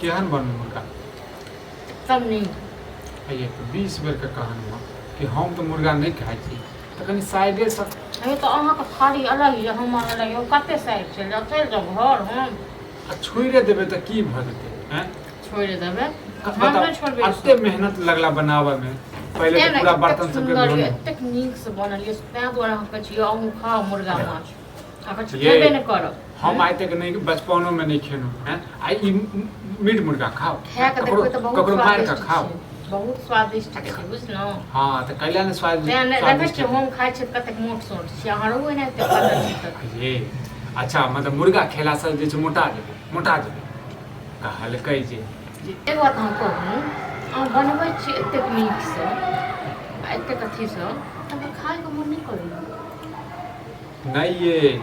केहन बनल मुर्गा? एकदम नीक। आइए तऽ 20 बेरके कहलहुँ हँ कि हम तऽ मुर्गा नहि खाइ छी, तऽ कनि साइडेसँ। हे, तऽ अहाँके थारी अलग यऽ, हमर अलग यऽ। कते साइड चलि जाउ, चलि जाउ घर हम। आ छोड़िए देबै तऽ की भऽ जेतै? आँय, छोड़ि देबै? हम बताउ। नहि छोड़बै। एते मेहनत लगला बनाबऽमे पहिले। तें तऽ ने पूरा एतेक बर्तन सबके सुन्दर यऽ, धोने। एतेक नीकसँ बनल यऽ, तें दुआरे हम कहै छी अहूँ खाउ मुर्गा माछ। अहाँ ये। खेबे नहि करब। हम आइ तक नहि, बचपनोमे नहि खेलहुँ हैं। आ ई मीट मुर्गा खाउ। खाए कऽ ककरो देखबै तऽ बहुत ककरो मारि कऽ स्वादिष्ट खाउ। छै, बहुत स्वादिष्ट छै, बुझलहुँ? हँ, तऽ कैला ने स्वाद तें नहि देखै स्वादिष्ट छियै, हम खाइ छियै तऽ कतेक मोट सोट छियै। अहाँ रहू एनाहिते पातर चितर। ये अच्छा, मतलब मुर्गा खेलासँ जे छै मोटा जेबै, मोटा जेबै कहलकै जे। एक बात हम कहू, अहाँ बनबै छियै एतेक नीकसँ आ एतेक अथीसँ, तऽ खायके मोन नहि करैए? नहि ये,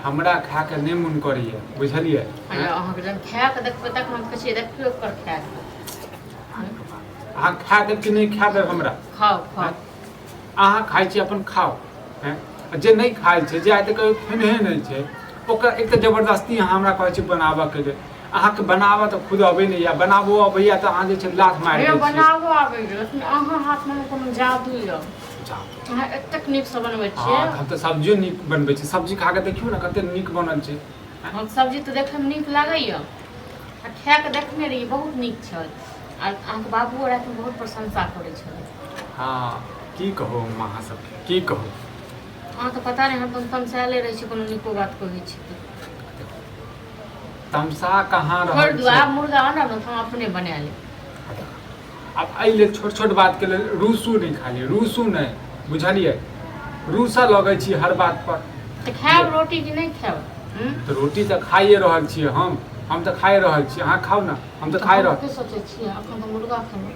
हमरा खाके नहि मोन करैए, बुझलियै? अरे, अहाँके जहन खाए कऽ देखबै तखन हम कहै छियै, देखियौ ओकर खाए कऽ। अहाँ खा देब कि नहि खा देब हमरा? खाउ, खाउ। अहाँ खाइ छी, अपन खाउ। हैं, आ जे नहि खाइ छै, जे आइ तक कहियो खेनहे नहि छै, ओकरा एक तऽ जबरदस्ती अहाँ हमरा कहै छी बनाबऽके लेल। अहाँके बनाबऽ तऽ खुद अबै नहि यऽ, बनाबो अबैया तऽ अहाँ जे छै लात मारि हे दै छियै। बनाबो आबै छै, लेकिन अहाँ हाथमे ने कोनो जादू यऽ। जादू। अहाँ एतेक नीकसँ बनबै छियै। हँ, हम तऽ सब्जियो नीक बनबै छी। सब्जी खा कऽ देखियौ ने, कते नीक बनल छै। हम सब्जी तऽ देखैमे नीक लागैए आ खाए कऽ देखने रहियै, बहुत नीक छल। आ अहाँके बाबुओ रातिमे बहुत प्रशंसा करै छलै। हँ, की कहू हम अहाँ सबके, की कहू? अहाँके पता नहि, हरदम तमसायले रहै छी, कोनो नीको बात कहै छी तऽ। तमसा कहाँ छोड़ि रहल दियौ। छै? आब मुर्गा आनब ने तऽ हम अपने बना लेब। आब एहि लेल छोट छोट बातके लेल रूसू नहि, खाली रूसू नहि, बुझलियै? रूसऽ लगै छी हर बात पर। तऽ खायब रोटी कि नहि खायब? हूँ? तऽ रोटी तऽ खाइए रहल छियै हम। हम तऽ खाइ रहल छी, अहाँ खाउ ने। हम तऽ खाइ हम रहल। की सोचै छियै, एखन तऽ मुर्गा खेलहुँ,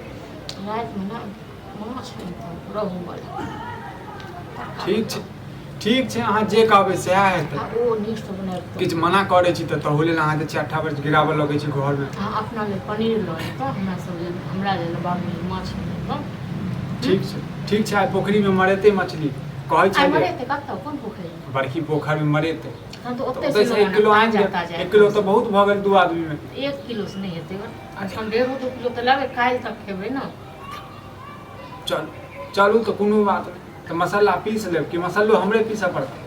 रातिमे ने माछ आनितहुँ रहु वाला। ठीक छै, ठीक छै, अहाँ जे कहबै सएह हेतै। आ ओ नीकसँ बनाबितहुँ। किछु मना करै छी तऽ तहू लेल अहाँ जे छै अट्ठा पर गिराबऽ लगै छी घरमे। अहाँ अपना लेल पनीर लऽ अबितहुँ, हमरा सब लेल, हमरा लेल, बाबू लेल माछ आनितहुँ। ठीक छै, ठीक छै। आइ पोखरिमे मरेतै मछली कहै आइ छलै। मरेतै? कतऽ, कोन पोखरि? बड़की पोखरिमे मरेतै। हम तऽ तऽ ओतहि ओतहिसँ से 1 किलो आनि ताजा देब। ताजा। 1 किलो तऽ बहुत भऽ गेल दू आदमीमे। 1 किलो से नहि हेतै, कम से कम 1.5 2 किलो तऽ लेबै, काल्हि तक खेबै ने। चल, चलू तऽ कोनो बात नहि। तऽ मसाला पीस लेब कि मसालो हमरे पीसऽ पड़तै?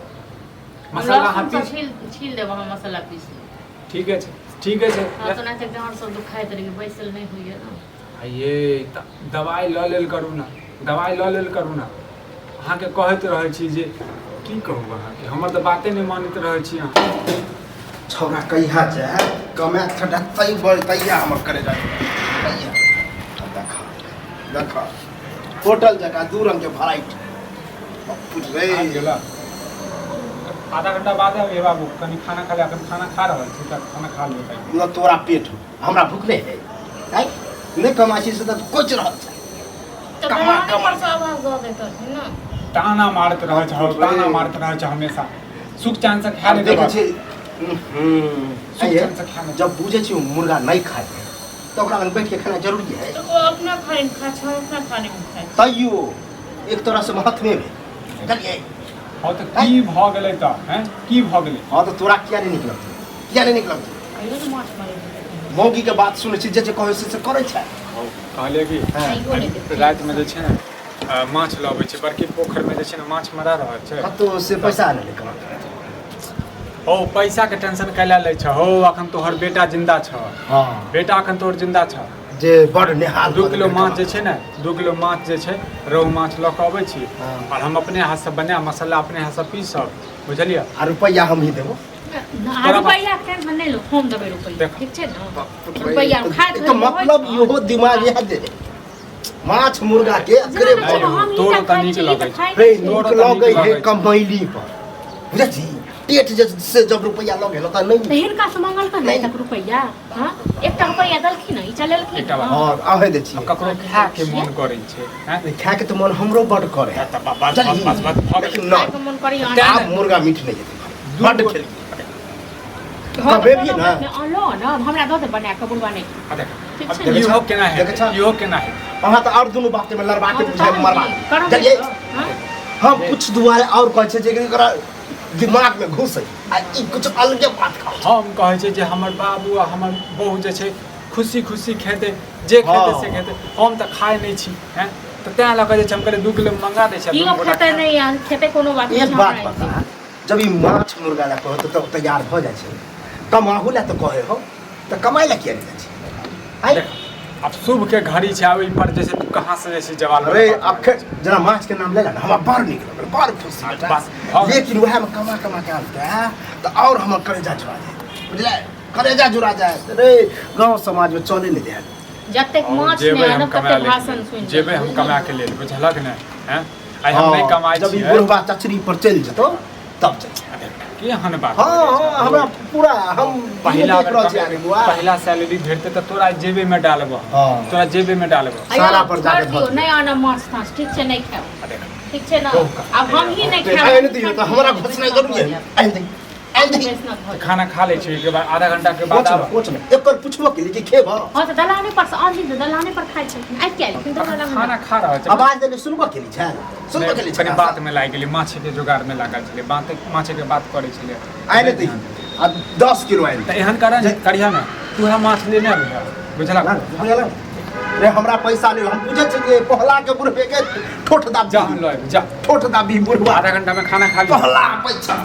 मसाला अहाँ लहसुन सब पीस छील छील देब, अहाँ मसाला पीस लेब। ठीके छै, ठीके छै। हँ, तऽ ओनाहिते डाँर सब दुखाइत रहै, बैसल नहि होइए ने। आ ये तऽ दवाइ लऽ लेल करू ने, दवाइ लऽ लेल करू ने। अहाँके कहैत रहै छी जे की कहू अहाँके, हमर तऽ बाते नहि मानैत रहै छी अहाँ। छौड़ा कहिया जाय कमाए खटा तै बड़ तैया हमर करे जा तैया। देख, देख, होटल जकाँ दू रंग के भराइट बुझबै। आबि गेला? आधा घंटा बाद आबि बाबू, कनि खाना खा ले। अखन खाना खा रहल छी तऽ खाना खा लिअ पहिले। न तोरा पेट हो, हमरा भूख नहि है। आँय, नहि कमाइ छी से तऽ कोचि रहल छै। तऽ कमा दलाने कमा पर से आवाज दऽ देतथिन ने। ताना मारैत रहै छै, हौ, ताना मारैत रहै छै हमेशा। सुख चैन से खा आब ले। देखै छी। सुख आँय ये, चैन से खा ले। जब बुझै छी ओ मुर्गा नहि खाइ है तऽ ओकरा लग बैठ के खेनाइ जरूरी है? तऽ ओ अपना थारीमे खाइ छै, हम अपना थारीमे खाइ छी। तैयो एक तरह से महत्वे भेल, बुझलियै? हँ, तऽ की भऽ गेलै तऽ? हैं, की भऽ गेलै? हँ, तऽ तोरा किया नहि नीक लगतौ? किया नहि नीक लगतौ? कहियो ने माछ मरेबै। मौगी के बात सुनै छी, जे जे कहै से से करै छै। कहलियै कि खाइयो नहि देतै। रातिमे जे छै ने माछ लबै छै, बड़की पोखरिमे जे छै ने माछ मरा रहल छै। कतौ से पैसा नहि कमा। हौ, पैसाके टेंशन कैला लै छ हौ? अखन तोहर बेटा जिंदा छ। हँ। बेटा अखन तोहर जिंदा छ। जे बड़ नेहाल 2 कऽ किलो देलकै। माछ जे छै ने, 2 किलो माछ जे छै रहु माछ लऽ कऽ अबै छी। हँ। आओर हम अपने हाथसँ बनायब, मसाला अपने हाथसँ पीसब, बुझलियै? आ रुपैआ हम ही देबो। आ रुपैआ के टेंशन नहि लो, हम देबै रुपैआ। देख। ठीक छै ने, रुपैआ खाइत तऽ मतलब इहो दिमाग इएह दे माछ मुर्गा के जेना अकरे देखियौ ने, हम तोरो ईटा तऽ खाइ नीक छी, ई लगै तऽ छै। खाइ रे नहि छी। तोरो नीक तऽ नीक लगै है लगै छै। कमैली पर, बुझै छी? पेट जे से जब रुपैआ लऽ गेल तऽ तऽ नहि। हिनका से मंगलकन नहि। आइ तक रुपैआ? हँ, एकटा रुपैआ देलखिन, ई चलेलखिन? एकटा बात। हँ, अहें दै छियै। आब ककरो खायके मोन करै छै, हैं? नहि, खायके तऽ मन हमरो बड करे तऽ बस बस बस बस बस भऽ गेलै। लेकिन नहि। खायके मन करैए। तें आब मुर्गा मीट नहि हेतै। दू बड गो- खेलियै। हँ, तऽ कबे भी कोनो ने। बात नहि, अनलो ने, हमरा दऽ दे बना कऽ, बुढ़वा नहि। आ देख। ठीक आब छै ने? इहो केना देखै हेतै? छह? इहो केना हेतै? अहाँ तऽ आओर दुनू बात में लड़बा हँ, के तऽ बुझाइ तहन मरबा की? करबै चलिए। तऽ, हँ? हम कुछ दुआरे आओर कहै छै जे एकरा दिमाग में घुसै आ ई कुछ अलगे बात खाओ। हम कहै छै जे हमर बाबू आ हमर बहू जे छै खुशी खुशी खेतै जे खेतै से हँ। खेतै। हम तऽ खाइ नहि छी हैं, तऽ तें लऽ कऽ जे छै हम कहलियै 2 किलो मंगा दै छी। कियो खेतै नहि आ खेतै कोनो बात नहि एक छै, बात हमरा बता, जब ई माछ मुर्गा ला कहत तब तैयार भऽ जाइ छै, कमाहू ला तऽ कहै हो, तऽ कमाइ ला किया नहि जाइ छै? आँय? देख, आब शुभ के घड़ी छै, आब एहि पर जे छै तू कहाँ से जे छै जवाब अरे अखन जेना माछ के नाम लेला ने, हमरा बड़ नीक लगल, बड़ खुशी बेटा। बस, भऽ गेल। लेकिन वएह में कमा कमा के आनतै तऽ और हमर कलेजा जुड़ा जाए, बुझलै? कलेजा जुड़ा जाए रे, गाँव समाज में चले नहि देत। जतेक और माछ जेबै नहि हम आनब कमा ततेक ले भाषण सुनि जेबै हम कमा के लेल, बुझलक ने? हैं, आइ हम नहि कमाइ जब ई छियै। बुढ़वा चचरी पर चलि जेतौ तब चल। केहन बात हाँ करै हाँ छै? हमरा पूरा हम पहिला देख बेर रहल छी कमे- आगे बुआ। पहिला सैलरी भेटतै तऽ तोरा जेबे में डालबो हम। हाँ। तोरा जेबे में डालबो। सारा पर जाके दियौ धऽ दियौ। नहि आनब माछ ताछ, ठीक छै? नहि खायब, आ देख, ठीक छै ने? आब हम ही नहि आनि खायब। दियौ तऽ हमरा घोषणा जरूरी है। आनि दही, आनि दही। खाना खा लै छी, ओहिके बाद आधा घंटा के बाद कोच आब। ने कोच ने एकर पुछबो केली कि खेबह? हँ तऽ दलाने पर से आनथिन तऽ दलाने पर खाइ छलखिन, आइ किया एलखिन दलाने? खाना खा रहल छै। आवाज देली, सुनबो केली छै, सुनबो केली छै। कनि बात में लागि गेलै, माछे के जुगाड़ में लागल छलै, बात माछे के बात करै छलै। आनि दही आ 10 किलो आनि। तऽ एहन कर करिहा ने, तू है माछ लेने अबिहा, बुझलक? बुझल रे, हमरा पैसा लेल हम बुझै छियै, पहला के बुढ़बे के ठोठ दाबी। जा, हम लऽ आबि जा। ठोठ दाबी बुढ़वा। आधा घंटा में खाना खा ली। पहला पैसा।